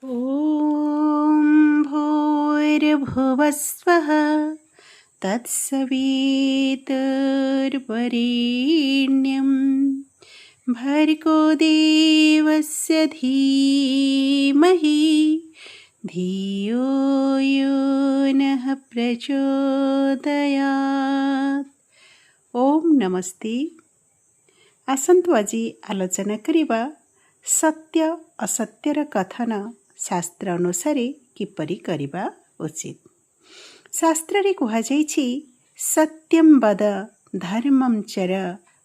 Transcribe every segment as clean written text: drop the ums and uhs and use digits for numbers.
ॐ भूर्भुवस्वः तत्सवितुर्वरेण्यं भर्गो देवस्य धीमहि धियो यो नः प्रचोदयात्। ଓମ୍ ନମସ୍ତେ। ଆସନ୍ତୁ, ଆଜି ଆଲୋଚନା କରିବା ସତ୍ୟ ଅସତ୍ୟର କଥନ ଶାସ୍ତ୍ର ଅନୁସାରେ କିପରି କରିବା ଉଚିତ। ଶାସ୍ତ୍ରରେ କୁହାଯାଇଛି, ସତ୍ୟಂ ବଦ ଧର୍ମಂ ଚର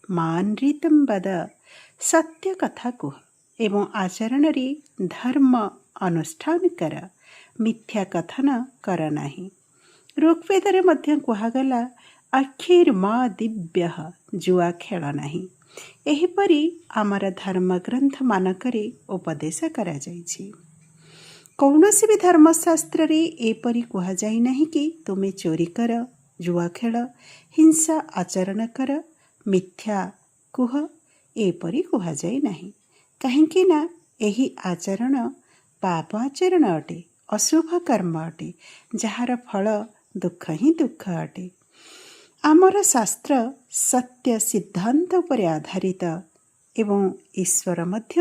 ମାନୃତಂ ବଦ। ସତ୍ୟ କଥା କୁହ ଏବଂ ଆଚରଣରେ ଧର୍ମ ଅନୁଷ୍ଠାନ କର, ମିଥ୍ୟା କଥନ କର ନାହିଁ। ଋଗ୍ବେଦରେ ମଧ୍ୟ କୁହାଗଲା, ଅକ୍ଷିର୍ମା ଦିବ୍ୟ, ଜୁଆ ଖେଳ ନାହିଁ। ଏହିପରି ଆମର ଧର୍ମଗ୍ରନ୍ଥମାନଙ୍କରେ ଉପଦେଶ କରାଯାଇଛି। କୌଣସି ବି ଧର୍ମଶାସ୍ତ୍ରରେ ଏପରି କୁହାଯାଇ ନାହିଁ କି ତୁମେ ଚୋରି କର, ଜୁଆ ଖେଳ, ହିଂସା ଆଚରଣ କର, ମିଥ୍ୟା କୁହ। ଏପରି କୁହାଯାଇ ନାହିଁ। କାହିଁକି ନା ଏହି ଆଚରଣ ପାପ ଆଚରଣ ଅଟେ, ଅଶୁଭ କର୍ମ ଅଟେ, ଯାହାର ଫଳ ଦୁଃଖ ହିଁ ଦୁଃଖ ଅଟେ। ଆମର ଶାସ୍ତ୍ର ସତ୍ୟ ସିଦ୍ଧାନ୍ତ ଉପରେ ଆଧାରିତ ଏବଂ ଈଶ୍ୱର ମଧ୍ୟ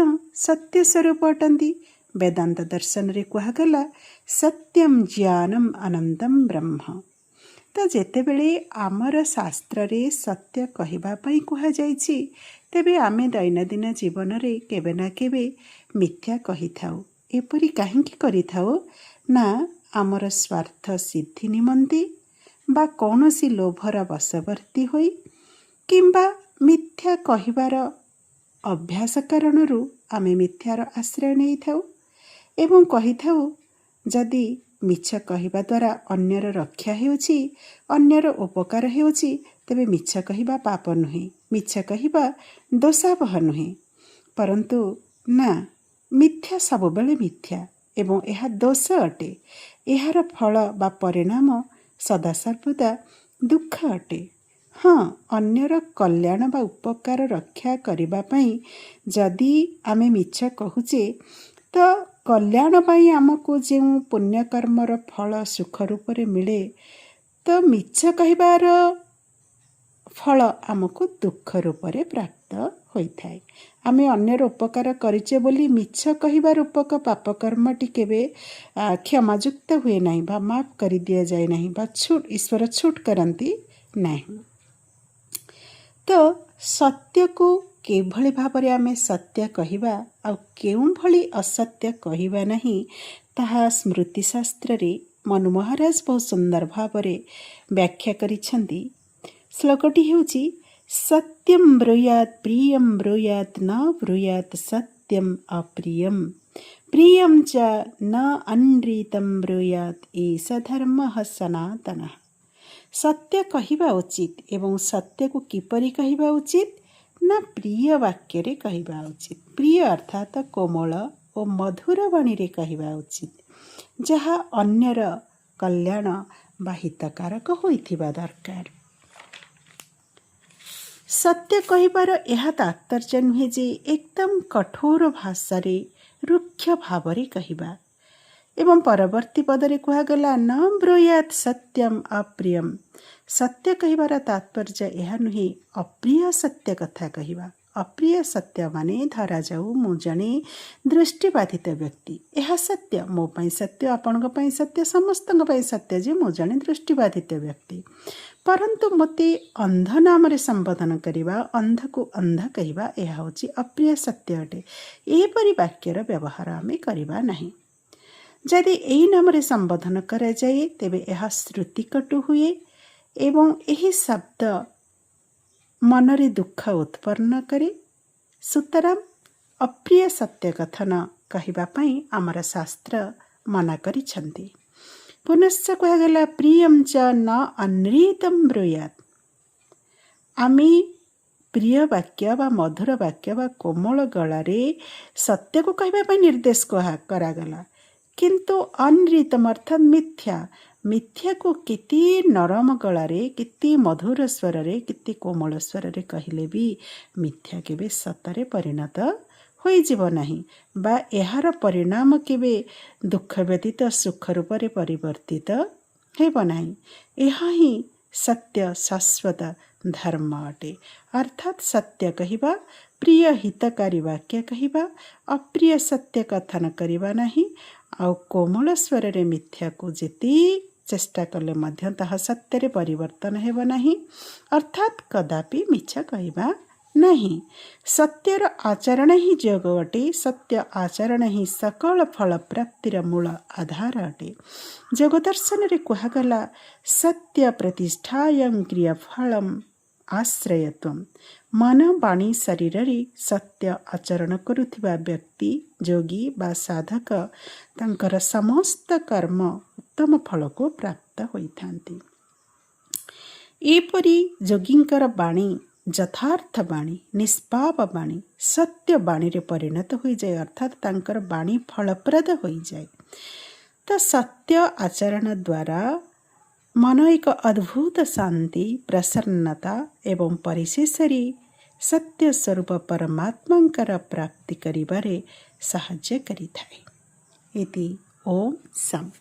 ସତ୍ୟ ସ୍ୱରୂପ ଅଟନ୍ତି। ବେଦାନ୍ତ ଦର୍ଶନରେ କୁହାଗଲା, ସତ୍ୟମ ଜ୍ଞାନମ ଅନନ୍ତମ ବ୍ରହ୍ମ। ତ ଯେତେବେଳେ ଆମର ଶାସ୍ତ୍ରରେ ସତ୍ୟ କହିବା ପାଇଁ କୁହାଯାଇଛି, ତେବେ ଆମେ ଦୈନନ୍ଦିନ ଜୀବନରେ କେବେ ନା କେବେ ମିଥ୍ୟା କହିଥାଉ। ଏପରି କାହିଁକି କରିଥାଉ ନା ଆମର ସ୍ୱାର୍ଥ ସିଦ୍ଧି ନିମନ୍ତେ ବା କୌଣସି ଲୋଭର ବଶବର୍ତ୍ତୀ ହୋଇ କିମ୍ବା ମିଥ୍ୟା କହିବାର ଅଭ୍ୟାସ କାରଣରୁ ଆମେ ମିଥ୍ୟାର ଆଶ୍ରୟ ନେଇଥାଉ ଏବଂ କହିଥାଉ, ଯଦି ମିଛ କହିବା ଦ୍ୱାରା ଅନ୍ୟର ରକ୍ଷା ହେଉଛି, ଅନ୍ୟର ଉପକାର ହେଉଛି, ତେବେ ମିଛ କହିବା ପାପ ନୁହେଁ, ମିଛ କହିବା ଦୋଷାବହ ନୁହେଁ। ପରନ୍ତୁ ନା, ମିଥ୍ୟା ସବୁବେଳେ ମିଥ୍ୟା ଏବଂ ଏହା ଦୋଷ ଅଟେ। ଏହାର ଫଳ ବା ପରିଣାମ ସଦାସର୍ବଦା ଦୁଃଖ ଅଟେ। ହଁ, ଅନ୍ୟର କଲ୍ୟାଣ ବା ଉପକାର ରକ୍ଷା କରିବା ପାଇଁ ଯଦି ଆମେ ମିଛ କହୁଛେ, ତ କଲ୍ୟାଣ ପାଇଁ ଆମକୁ ଯେଉଁ ପୁଣ୍ୟକର୍ମର ଫଳ ସୁଖ ରୂପରେ ମିଳେ, ତ ମିଛ କହିବାର ଫଳ ଆମକୁ ଦୁଃଖ ରୂପରେ ପ୍ରାପ୍ତ ହୋଇଥାଏ। ଆମେ ଅନ୍ୟର ଉପକାର କରିଛେ ବୋଲି ମିଛ କହିବା ରୂପକ ପାପକର୍ମଟି କେବେ କ୍ଷମାଯୁକ୍ତ ହୁଏ ନାହିଁ ବା ମାଫ କରିଦିଆଯାଏ ନାହିଁ ବା ଈଶ୍ୱର ଛୁଟ କରନ୍ତି ନାହିଁ। ତ ସତ୍ୟକୁ କିଭଳି ଭାବରେ ଆମେ ସତ୍ୟ କହିବା ଆଉ କେଉଁଭଳି ଅସତ୍ୟ କହିବା ନାହିଁ, ତାହା ସ୍ମୃତିଶାସ୍ତ୍ରରେ ମନୁ ମହାରାଜ ବହୁତ ସୁନ୍ଦର ଭାବରେ ବ୍ୟାଖ୍ୟା କରିଛନ୍ତି। ଶ୍ଲୋକଟି ହେଉଛି, ସତ୍ୟମ ବ୍ରୂୟାତ୍ ପ୍ରିୟಂ ବ୍ରୂୟାତ୍ ନ ବ୍ରୂୟାତ୍ ସତ୍ୟମ ଅପ୍ରିୟಂ ପ୍ରିୟಂ ଚ ନ ଅନୃତಂ ବ୍ରୂୟାତ୍ ଏଷ ଧର୍ମଃ ସନାତନଃ। ସତ୍ୟ କହିବା ଉଚିତ ଏବଂ ସତ୍ୟକୁ କିପରି କହିବା ଉଚିତ ନା ପ୍ରିୟ ବାକ୍ୟରେ କହିବା ଉଚିତ। ପ୍ରିୟ ଅର୍ଥାତ କୋମଳ ଓ ମଧୁର ବାଣୀରେ କହିବା ଉଚିତ, ଯାହା ଅନ୍ୟର କଲ୍ୟାଣ ବା ହିତକାରକ ହୋଇଥିବା ଦରକାର। ସତ୍ୟ କହିବାର ଏହା ତାତ୍ପର୍ଯ୍ୟ ନୁହେଁ ଯେ ଏକଦମ କଠୋର ଭାଷାରେ ରୁକ୍ଷ ଭାବରେ କହିବା। ଏବଂ ପରବର୍ତ୍ତୀ ପଦରେ କୁହାଗଲା, ନ ବ୍ରୂୟାତ୍ ସତ୍ୟମ ଅପ୍ରିୟମ। ସତ୍ୟ କହିବାର ତାତ୍ପର୍ଯ୍ୟ ଏହା ନୁହେଁ ଅପ୍ରିୟ ସତ୍ୟ କଥା କହିବା। ଅପ୍ରିୟ ସତ୍ୟ ମାନେ, ଧରାଯାଉ ମୁଁ ଜଣେ ଦୃଷ୍ଟିବାଧିତ ବ୍ୟକ୍ତି। ଏହା ସତ୍ୟ, ମୋ ପାଇଁ ସତ୍ୟ, ଆପଣଙ୍କ ପାଇଁ ସତ୍ୟ, ସମସ୍ତଙ୍କ ପାଇଁ ସତ୍ୟ ଯେ ମୁଁ ଜଣେ ଦୃଷ୍ଟିବାଧିତ ବ୍ୟକ୍ତି। ପରନ୍ତୁ ମୋତେ ଅନ୍ଧ ନାମରେ ସମ୍ବୋଧନ କରିବା, ଅନ୍ଧକୁ ଅନ୍ଧ କହିବା, ଏହା ହେଉଛି ଅପ୍ରିୟ ସତ୍ୟ ଅଟେ। ଏହିପରି ବାକ୍ୟର ବ୍ୟବହାର ଆମେ କରିବା ନାହିଁ। ଯଦି ଏହି ନାମରେ ସମ୍ବୋଧନ କରାଯାଏ, ତେବେ ଏହା ଶ୍ରୁତିକଟୁ ହୁଏ ଏବଂ ଏହି ଶବ୍ଦ ମନରେ ଦୁଃଖ ଉତ୍ପନ୍ନ କରେ। ସୁତରାଂ ଅପ୍ରିୟ ସତ୍ୟ କଥନ କହିବା ପାଇଁ ଆମର ଶାସ୍ତ୍ର ମନା କରିଛନ୍ତି। ପୁନଶ୍ଚ କୁହାଗଲା, ପ୍ରିୟಂ ଚ ନ ଅନୃତಂ ବ୍ରୂୟାତ୍। ଆମେ ପ୍ରିୟ ବାକ୍ୟ ବା ମଧୁର ବାକ୍ୟ ବା କୋମଳ ଗଳାରେ ସତ୍ୟକୁ କହିବା ପାଇଁ ନିର୍ଦ୍ଦେଶ କରାଗଲା, କିନ୍ତୁ ଅନୃତମ ଅର୍ଥାତ୍ ମିଥ୍ୟା, ମିଥ୍ୟାକୁ କେତେ ନରମ ଗଳାରେ, କେତେ ମଧୁର ସ୍ୱରରେ, କେତେ କୋମଳ ସ୍ୱରରେ କହିଲେ ବି ମିଥ୍ୟା କେବେ ସତରେ ପରିଣତ ହୋଇଯିବ ନାହିଁ ବା ଏହାର ପରିଣାମ କେବେ ଦୁଃଖ ବ୍ୟତୀତ ସୁଖ ରୂପରେ ପରିବର୍ତ୍ତିତ ହେବ ନାହିଁ। ଏହା ହିଁ ସତ୍ୟ ଶାଶ୍ୱତ ଧର୍ମ ଅଟେ। ଅର୍ଥାତ୍ ସତ୍ୟ କହିବା, ପ୍ରିୟ ହିତକାରୀ ବାକ୍ୟ କହିବା, ଅପ୍ରିୟ ସତ୍ୟ କଥନ କରିବା ନାହିଁ। ଆଉ କୋମଳ ସ୍ୱରରେ ମିଥ୍ୟାକୁ ଯେତେ ଚେଷ୍ଟା କଲେ ମଧ୍ୟ ତାହା ସତ୍ୟରେ ପରିବର୍ତ୍ତନ ହେବ ନାହିଁ। ଅର୍ଥାତ୍ କଦାପି ମିଛ କହିବା ନାହିଁ। ସତ୍ୟର ଆଚରଣ ହିଁ ଯୋଗ ଅଟେ। ସତ୍ୟ ଆଚରଣ ହିଁ ସକଳ ଫଳ ପ୍ରାପ୍ତିର ମୂଳ ଆଧାର ଅଟେ। ଯୋଗ ଦର୍ଶନରେ କୁହାଗଲା, ସତ୍ୟ ପ୍ରତିଷ୍ଠାୟଂ କ୍ରିୟାଫଳମ୍ ଆଶ୍ରୟତ୍ୱം। ମନ, ବାଣୀ, ଶରୀରରେ ସତ୍ୟ ଆଚରଣ କରୁଥିବା ବ୍ୟକ୍ତି ଯୋଗୀ ବା ସାଧକ। ତାଙ୍କର ସମସ୍ତ କର୍ମ ଉତ୍ତମ ଫଳକୁ ପ୍ରାପ୍ତ ହୋଇଥାନ୍ତି। ଏପରି ଯୋଗୀଙ୍କର ବାଣୀ ଯଥାର୍ଥ ବାଣୀ, ନିଷ୍ପାପ ବାଣୀ, ସତ୍ୟ ବାଣୀରେ ପରିଣତ ହୋଇଯାଏ। ଅର୍ଥାତ୍ ତାଙ୍କର ବାଣୀ ଫଳପ୍ରଦ ହୋଇଯାଏ। ତ ସତ୍ୟ ଆଚରଣ ଦ୍ୱାରା ମନ ଏକ ଅଦ୍ଭୁତ ଶାନ୍ତି, ପ୍ରସନ୍ନତା ଏବଂ ପରିଶେଷରେ ସତ୍ୟ ସ୍ୱରୂପ ପରମାତ୍ମାଙ୍କର ପ୍ରାପ୍ତି କରିବାରେ ସାହାଯ୍ୟ କରିଥାଏ। ଇତି ଓମ୍ ସମ୍।